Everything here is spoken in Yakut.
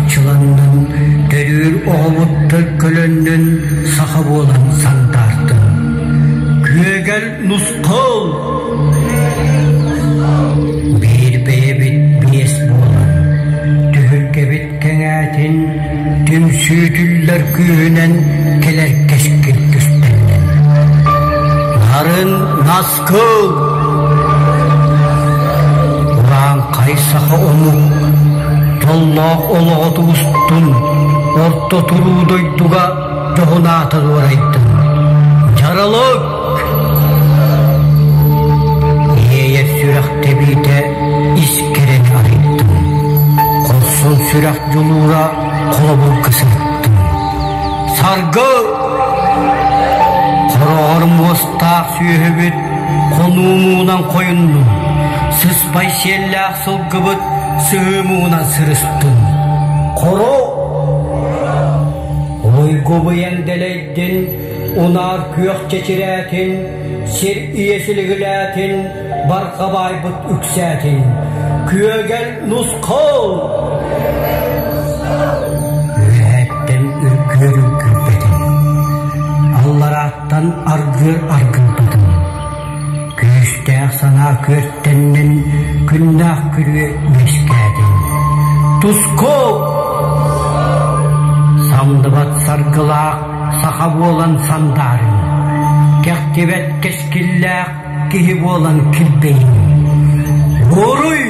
арчыланнын, төрүүр оҕобут төлкөлөннүн, саха буолан сандаартын. Күөгэл нусхал! Биир бэйэбит биэс буолан, түһүлгэбит кэҥээтин, түмсүүтүллэр күүһүнэн кэлэр кэскил түстэннин. Нарын наскыл! Урааҥхай саха омук дьоллоох олоҕо тубустун, орто туруу дойдуга дьоһун аата дуорайдын. Дьаралык! Иэйэр сүрэх тэбиитэ ис кэрэни арыйдым. Хорсун сүрэх дьулуура холобурга сырыттым. Саргы! Хороҕор муостаах сүөһүбүт хонуу муҥунан хойуннун, сыспай сиэллээх сылгыбыт сыһыы муҥунан сырыстын. Хоро! Уйгубуйан дэлэйдин, унаар күөх чэчирээтин, сир ийэ силигилээтин, барҕа баайбыт үксээтин. Күөгэл нусхал! Үөһэттэн үргүөр үргүрбэтин, алларааттан аргыар аргыйбатын. Күүстээх санаа күөртэннин, күннээх күрүө үөскээтин. Туску! Самдыбат саргылаах саха буолан сандаарыҥ, кэхтибэт кэскиллээх киһи буолан килбэйиҥ. Уруй!